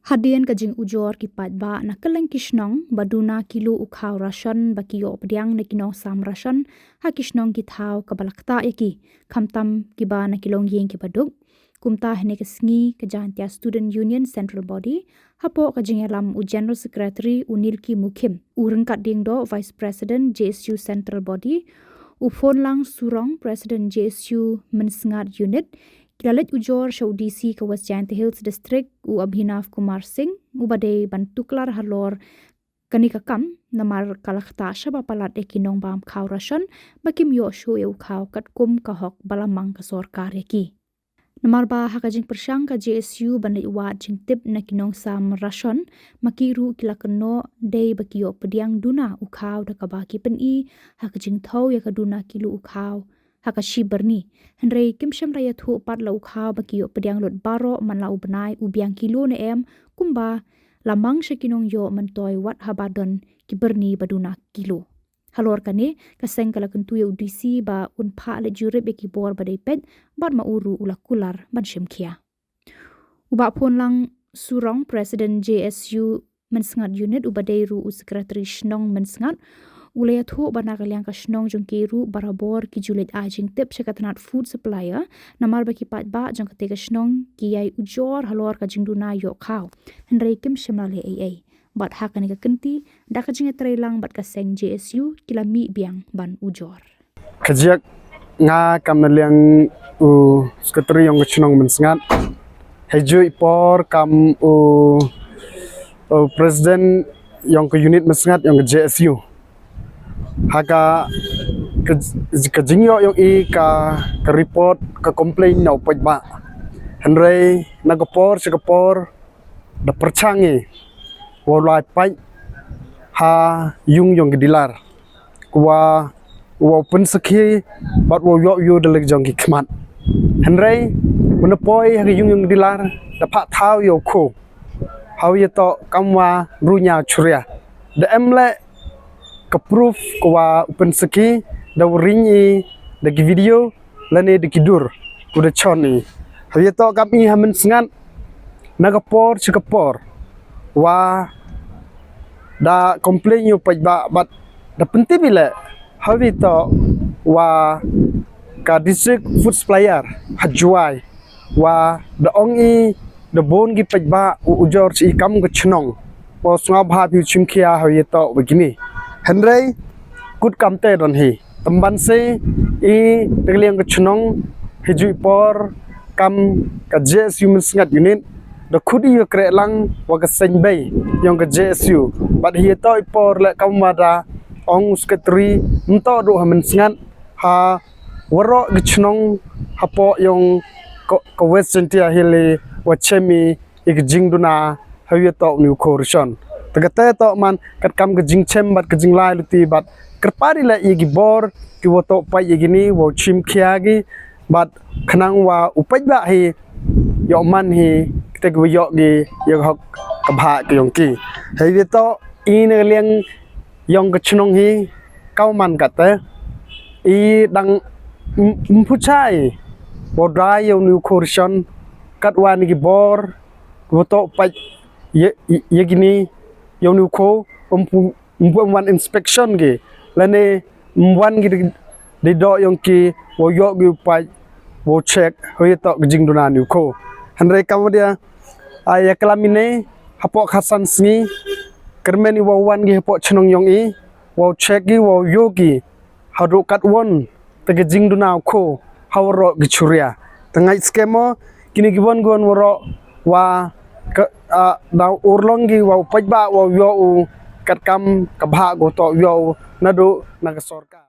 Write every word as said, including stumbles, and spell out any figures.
Hadien ka jingujor ki paidbah na kylleng ki shnong ba duna kilo u khaw ration ba ki ïoh pdiang na ki nongsam ration ha ki shnong ki thaw kaba la ktah ïa ki, khamtam kiba na ki longïing kiba duk. Kumta hynne ka sngi ka Jaintia Student Union Central Body, hapoh ka jingïalam u General Secretary u Nilki Mukhim, u Ryngkat Diengdoh Vice President J S U Central Body, u Phonlang Surong President J S U Mynsngat Unit, ki la leit ujor sha u D C ka West Jaintia Hills District u Abhinav Kumar Singh, uba dei ban tuklar halor kane ka kam, namar ka la ktah shaba palat ïa ki nongbam khaw ration ba kim ïoh shuh ïa u khaw katkum ka hok ba la mang ka sorkar ïa ki. Namar ba ha ka jingpyrshang ka J S U ban leit wad jingtip na ki nongsam ration, ma ki ruh ki la kynnoh dei ba ki ïoh pdiang duna u khaw da kaba ki pyni ha ka jingthew ïa ka duna kilo u khaw ha ka shi byrni. Hynrei kim shym la ïathuh pat la u khaw ba ki ïoh pdiang lut baroh man la u bnai u biang kilo ne em, kumba la mang sha ki nongïoh myntoi wat haba don ki byrni ba duna kilo. Halor kane, ka seng ka la kyntu ïa u D C ba un phah leit jurip ïa ki bor ba dei peit, bad ma u ruh u la kular ban shim khia. U Bah Phonlang Surong, President J S U Mynsngat Unit, uba dei ruh u Secretary Shnong Mynsngat, u la ïathuh ba na ka liang ka shnong jong ki ruh barabor ki ju leit ai jingtip sha ka tnat food supplier, namar ba ki paidbah jong kata ka shnong ki ïai ujor halor ka jingduna ïoh khaw. Hynrei kim shym la leh ei ei. Bad ha kane ka kynti, da ka jingïatreilang bad ka seng J S U, ki la mih biang ban ujor. Ka jia nga kam na liang u Secretary yong ka shnong Mynsngat. Hei ju i por kam u, u President yong ka unit Mynsngat yong ka J S U. Ha ka, ka, ka jingïoh yong i ka, ka report, ka complaint na u paidbah. Hynrei na ka por sha ka por da pyrshang i wow lai pait ha yung yong ki dealer. Kuwa wow pynsakhi bad wow ïoh ïoh da lek jong ki khmat. Hynrei mynne poi ha ka yung yong ki dealer da phah thaw ïa u khaw. Haw ïa to kam wa runya churia. Da em le ka proof kuwa u pynsakhi da u ring i da ki video lane da ki dur ku da chon i. Haw ïa to kam i ha Mynsngat na ka por sha ka por wa da complain ïa u paidbah bad da pyntip i le haw ïa to wa ka district food supplier ha Jowai wa da ong i da bun ki paidbah u ujor sha i kam ka chnong. Wow sngewbha phi u chim khia haw ïa to wa kini. Hynrei kut kam te don hi. Tymban se i da ka liang ka chnong hi ju i por kam ka J S U Mynsngat unit da khut i ïa kreh lang wa ka seng bei yong ka J S U. Bad hi to i por le kam wa da ong u Secretary mynto du ha Mynsngat ha waroh ka chnong hapoh yong ka, ka West Jaintia Hills i wa chem i i ka jingduna haw ïa to u ni u khaw ration. Te kata to man kat kam ka jingchem bad ka jinglai luti bad kyrpad i le ïa ki bor ki wa to pait ïa kini wow chim khia ki bad khnang wa u paidbah hi ïoh man hi kata ki wa ïoh ki ïa ka hok ka bha ka yong ki. Haw ïa to i na ka liang yong ka chnong hi kaw man kata i dang m-, mpuchai wow dai ïa u ni u khaw ration kat wa ni ki bor wa to pait ïa, ïa, ïa kini ïa u ni u khaw um pu-, um pu-, um wan inspection ki lane um wan ki di, di doh yong ki wow ïoh ki u pait wow check haw ïa to ka jingduna ni u khaw. Hynrei kam wa dia ai ïa ka lam ine hapoh ka san sngi kyrmen i wow wan ki hapoh chnong yong i wow check ki wow ïoh ki haduh kat won te ka jingduna u khaw ha waroh ki churia. Te ngait skhem o kini ki won ki won waroh wa ka, a, da urlong ki wow paidbah wow ïoh u kat kam ka bha ko to ïoh u naduh na ka sorkar.